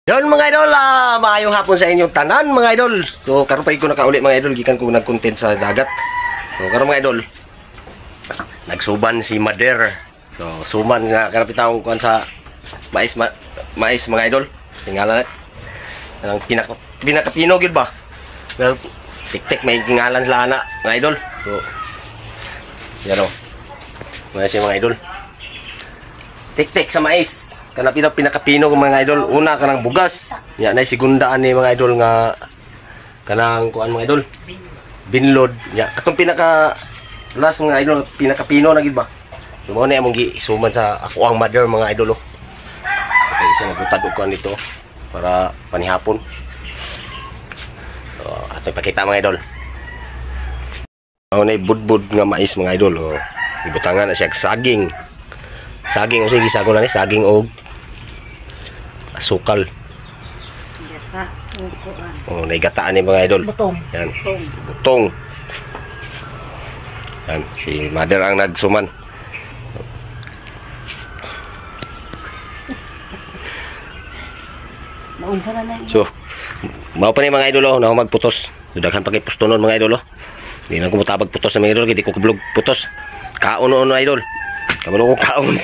Yon mga idol, maayong hapon sa inyong tanan, mga idol. So karon pa ko nakauli, mga idol, gikan ko nag-content sa dagat. So karon, mga idol, nagsuban si Mader. So suman nga kanang bitawng kuan sa mais mais, mga idol. Singalan na. Ang pinakapino gyud ba? Pero tik-tik may ngalan sila ana, mga idol. So yan o. Mga siya, mga idol. Tik-tik sa mais. Kana pinakapino ko, mga idol. Una kanang bugas. Nya na segunda ani, mga idol, nga kanang kuan, mga idol. Binlod. Nya katong pinaka last, mga idol, pinakapino na gid ba. So mao na among gisuman sa ako ang mother, mga idol oh. Okay, isa nagutad og kuan dito para panihapon. So, ato ipakita, mga idol. Mao na budbud nga mais, mga idol oh. Ibutangan na siya og saging. Saging o sige sago na ni saging og asukal. Gata, upuan. Oh, naigataan ni, mga idol. Butong. Yan. Butong. Butong. Yan, si mother ang nagsuman. Naunsa na na. So, mao pa ni, mga idol oh, na magputos. So, daghan pa kay pustonon, mga idol oh. Di lang ko mutabag putos sa mga idol, kay di ko kablog putos. Kaon noon, mga idol. Kabalo ko kaon.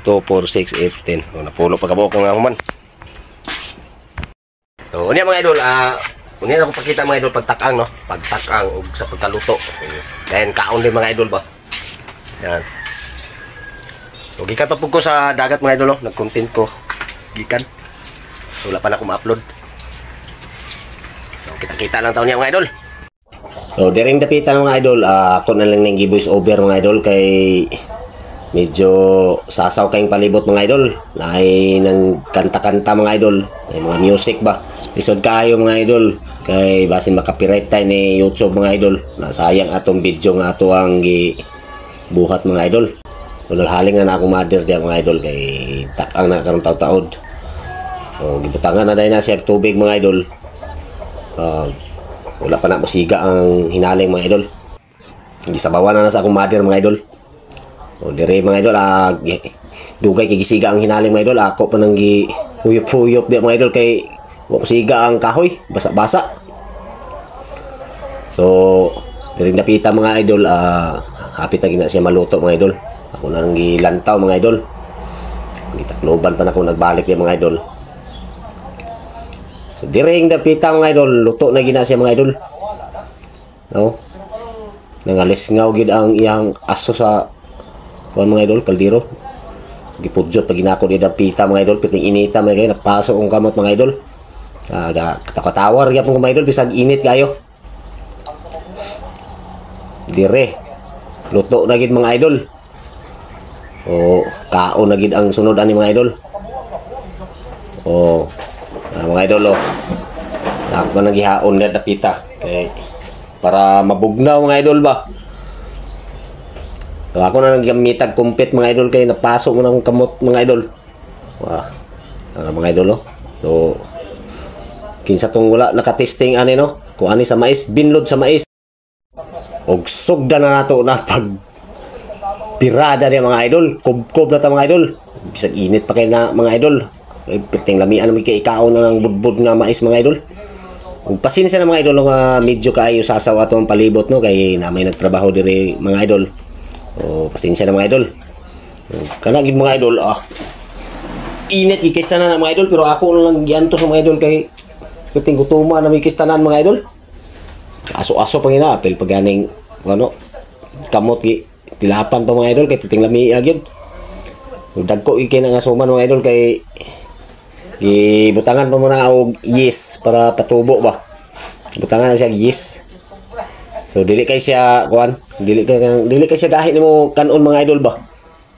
2, 4, 6, 8, 10. Oh, napulo pa kabuok nga human. So, unya, mga idol, unya ako pakita, mga idol, pagtakang no, pagtakang og sa pagkaluto. Dayon kaon din, mga idol ba. Yan. So, gikan pa pud ko sa dagat, mga idol, oh. Nag-content ko. Gikan. Wala pa na ako ma-upload. So, kita-kita lang taon niya, mga idol. So, diring dapitan, mga idol, ako na lang ning voice over, mga idol, kay medyo sasaw kayong palibot, mga idol. Naay nang kanta-kanta, mga idol. May mga music ba. Lisod kaayo, mga idol. Kay basin makapiright tayo ni YouTube, mga idol. Nasayang atong video nga ato ang buhat, mga idol. So, naghaling na na akong mother diya, mga idol, kay takang na karong taud-taod. So, gibutangan na dahil na siya tubig, mga idol. Wala pa na musiga ang hinaling, mga idol. Gisabawan na na sa akong mother, mga idol. O dire, mga idol, dugay kay gisiga ang hinaling, mga idol. Ako pa nang gi huyop-huyop di, mga idol, kay wa siga ang kahoy, basa-basa. So, dire napita, mga idol, hapit na gina siya maluto, mga idol. Ako na nang gilantaw, mga idol. Gitakloban pa na ako nagbalik di, mga idol. So diring dapita, mga idol, luto na gina siya, mga idol. No? Nangalis ngaw gid ang iyang aso sa kuan, mga idol, kaldero. Gipudyot pag ginako di dapita, mga idol, piting inita mga kayo, napasok ang kamot, mga idol. Katawar gyapon ko, mga idol, bisag init kayo. Dire. Luto na gid, mga idol. O kaon na gid ang sunod ani, mga idol. O mga idol oh. Ako pa naghihaon na dapita kay para mabugnaw, mga idol ba. So, ako na naggamitag kumpit, mga idol, kay napasok mo na akong kamot, mga idol. Wah. Ano, mga idol oh. So kinsa tong wala nakatesting ani no? Kung ani sa mais, binlod sa mais. Og sugda na nato na pag pirada niya, mga idol. Kubkob na ta, mga idol. Bisag init pa kay na, mga idol. Kay pirting lamian naman kay ikaon na ng budbud nga mais, mga idol. Ug pasensya na, mga idol, nga medyo kaayo sasaw ato ang palibot no, kay na may nagtrabaho diri, mga idol. O pasensya na, mga idol. Kana gid, mga idol ah. Init ikis tanan mga idol, pero ako na lang giantos sa mga idol kay pirting gutuma na may kistanan, mga idol. Aso-aso pa gina apel pag ganing ano kamot gi tilapan pa, mga idol, kay pirting lami gyud. Ug dagko ikay na nga suman, mga idol, kay gibutangan pa mo na og yeast para patubo ba. Butangan na siya og yeast. So dili kay siya kuan, dili kay siya gahi nimo kanon, mga idol ba.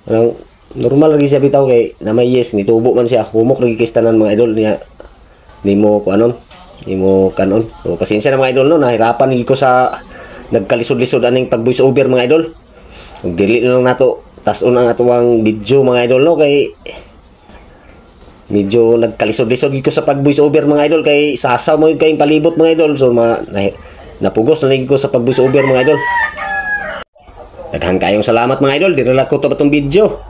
Anang normal lagi siya bitaw kay na may yeast ni tubo man siya. Humok lagi kay tanan, mga idol, niya nimo kuanon, nimo kanon. So pasensya na, mga idol no, nahirapan gid ko sa nagkalisod-lisod aning pag voice over, mga idol. Ug dili na lang nato tas-on ang atuang video, mga idol no, kay medyo nagkalisod-lisod gid ko sa pag voice over, mga idol, kay sasaw mo kay palibot, mga idol. So napugos na ko sa pag voice over, mga idol. Daghan kayong salamat, mga idol. Dira lang ko to batong video.